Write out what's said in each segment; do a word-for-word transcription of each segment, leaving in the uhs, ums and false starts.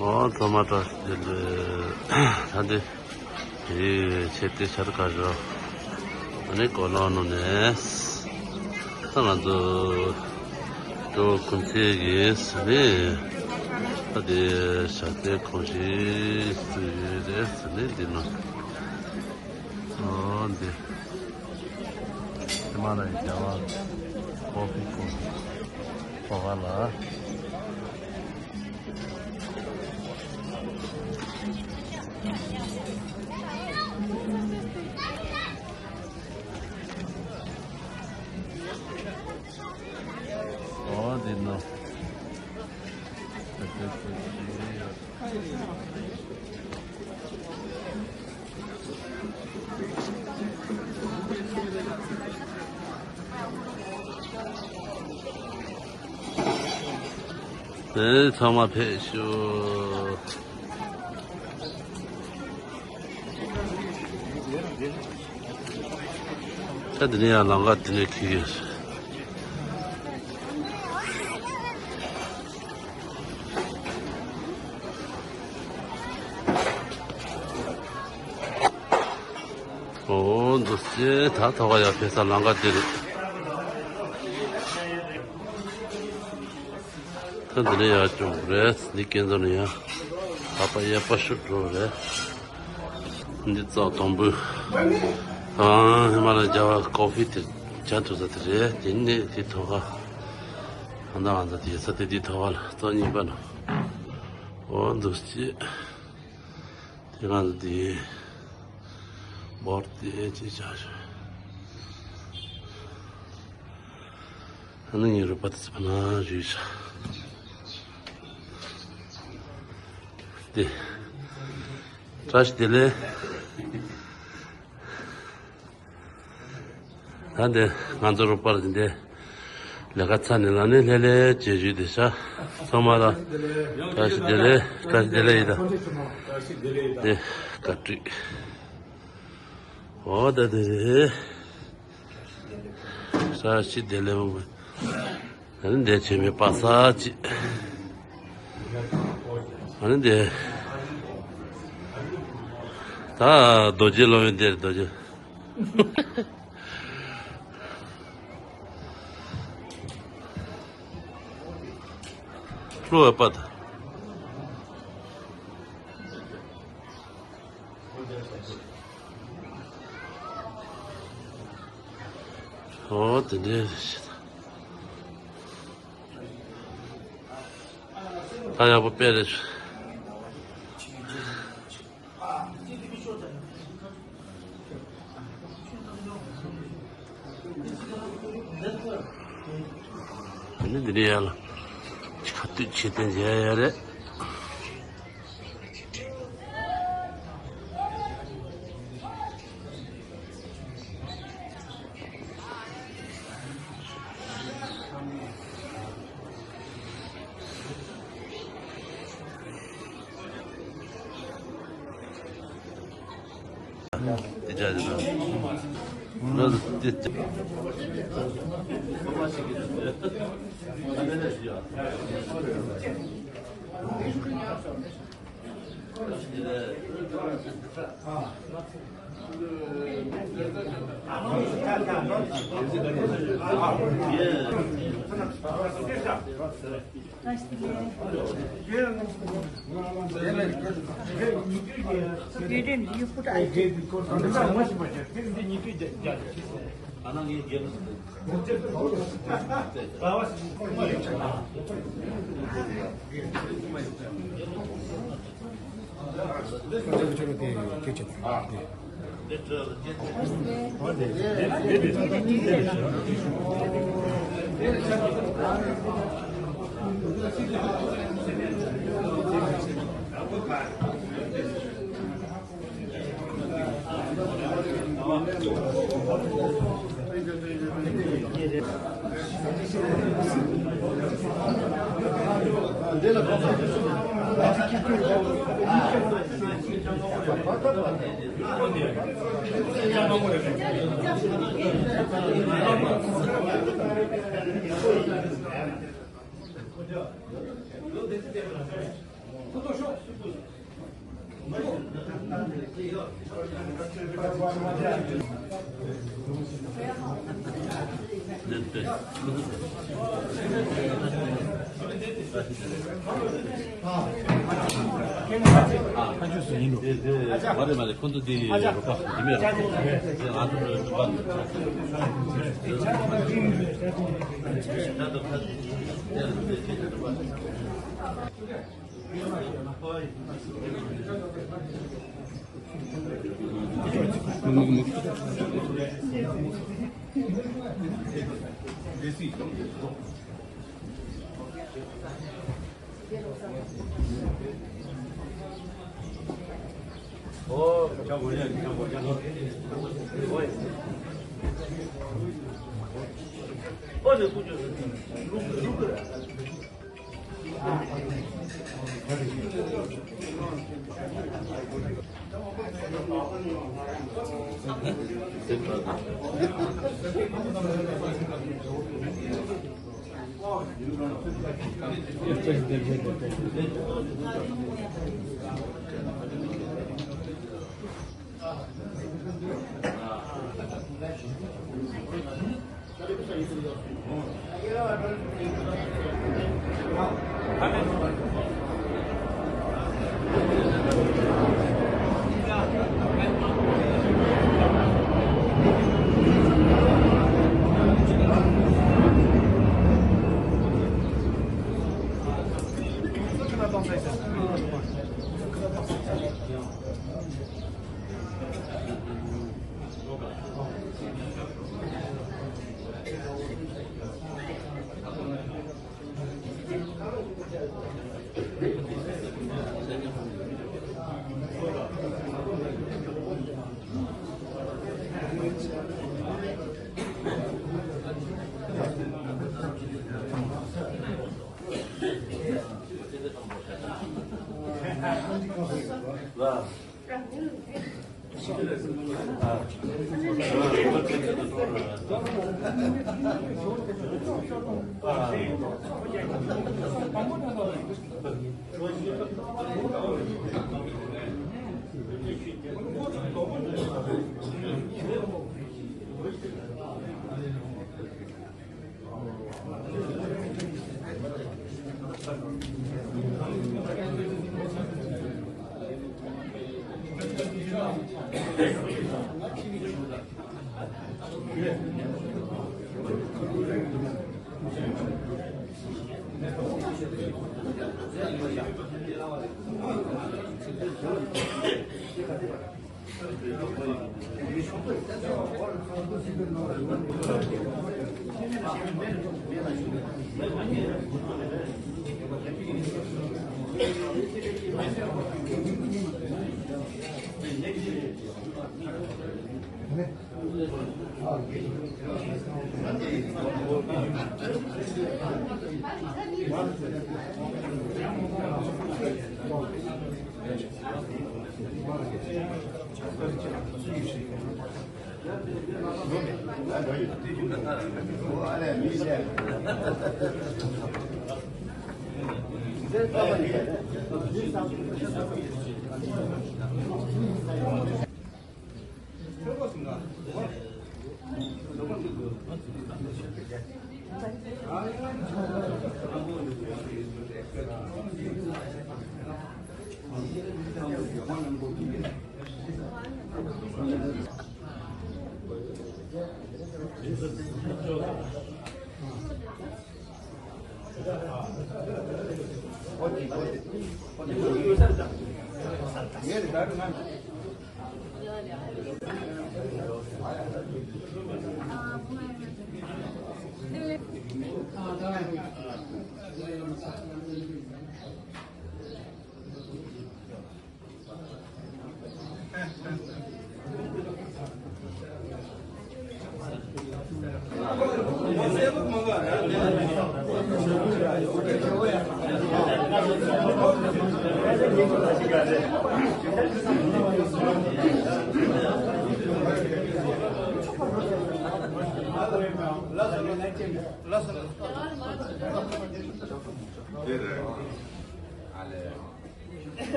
ཨོ་ཚང་མ་བཀྲ་ཤིས་བདེ་ལེགས། ད་འདི་དེ་ཆེ་དེ་ཆར་ཁ་ཞོ། ཨ་ནི་གོ་ལོ་ནུ་ནས་ད་ང་ཚོ་ཏོ་ཁུན་ཚེ་གིས་ནི་ད་དེ་ཞག་དེ་ཁོང་ཞིག་སུ་ཡོད་རེད་ནི་འདི་ནོ། ཨོ་འདི་ཧི་མ་ལ་ཡའི་རྒྱལ་བ་ཀོ་ཕི་ཀོ་ཕི་ཐོག་ཁ་ལ། ཨོ་འདི་ནོ། དེ་ཚང་མ་ཕེབས་ཤོག་ད་འདི་ནས་ཡང་ལམ་ཁ་འདི་ནས་འཁྱེར་གྱི་ཡོད། ཨོ་འདུག་སེ་ད་ཐོག་ཁ་ཡར་ཕེབས་ས་ལམ་ཁ་འདི་རེད། ད་འདི་ནས་ཡར་སྐྱོད་དགོས་རེད། འདི་སྐས་འཛེག་ནས་ཡར་ད་པ་གཡས་པ་ཤུགས་འགྲོ་རེད། འདི་ཙག་དོམ་བུ། ཨང་ཧི་མ་ལ་ཡའི་རྒྱལ་བ་ཀོ་ཕི་དེ་བྱ་ཐུབ་ས་དེ་རེད། དེ་ནས་དེ་ཐོག་ཁ། ཨ་ད་ང་ཚོ་དེ་ས་དེ་དེ་ཐོག་ཁ་ལ་ཙག་གཉིས་པ་ནོ། ཨོ་འདུག་སེ། དེ་ང་ཚོ་དེ་འབོར་དེ་ཅི་བྱ་ཞོ། ཨ་ནི་ངའི་རུ་པ་དེ་ཚོ་ཕ་ན་རུས་ཤ། དེ། བཀྲ་ཤིས་བདེ་ལེགས། ད་འདི་ང་ཚོ་རུ་པར་འདི་འདི་ལས་ཀ་ཚར་ནས་ལ་ནི་ལྷས་ལྷས་བྱེད་རྒྱུ་དེ་ཤ། ཚང་མ་ལ་བཀྲ་ཤིས་བདེ་ལེགས། བཀྲ་ཤིས་བདེ་ལེགས་ཡིན་ད། འདི་བཀའ་དྲིན། འོ་ད་དེ་རེད། བཀྲ་ཤིས་བདེ་ལེགས་མ། ཨ་ནི་འདས་ཆེན་མོའི་པ་ས་ཅིག་ཨ་ནི་འདས། ད་རྡོ་རྗེ་སློབ་དཔོན་འདིར་རྡོ་རྗེ། ཀླུ་བ་པ་ད། ཨོ་དེ་འདྲའི་རེད་ཤག་ད་ཡག་པོ་དཔེ་རེད། ཨ་ནི་འདི་ནས་ཡར་ལ་ཁ་སྟོད་ཆེ་བསྟན་མཇལ་ཡ་རེད། མ་རེད་མ་རེད། ཁོང་ཚོ་འདི་རོགས་པ་འདི་མེད་རོགས་པ།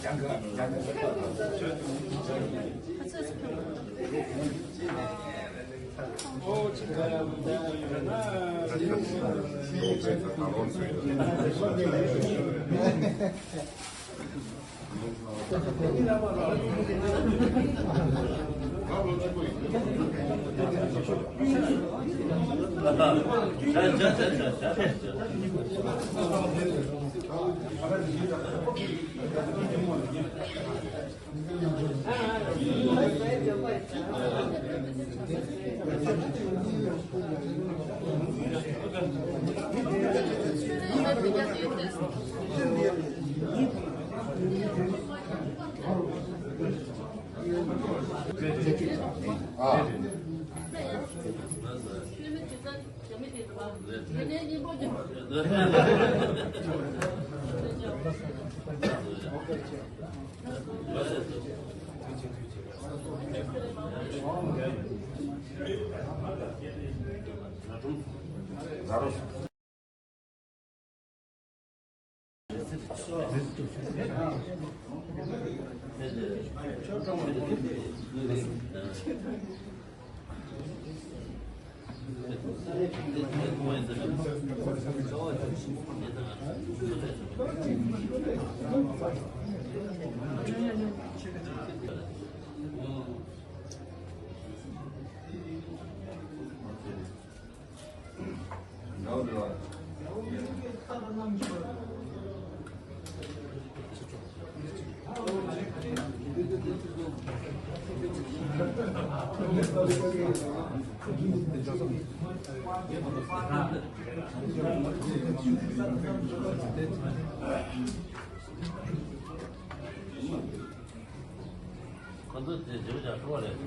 ཁོ་ཚོ་དེ་བརྗེ་པོ་ཅག་ཁྲོ་བ་རེད།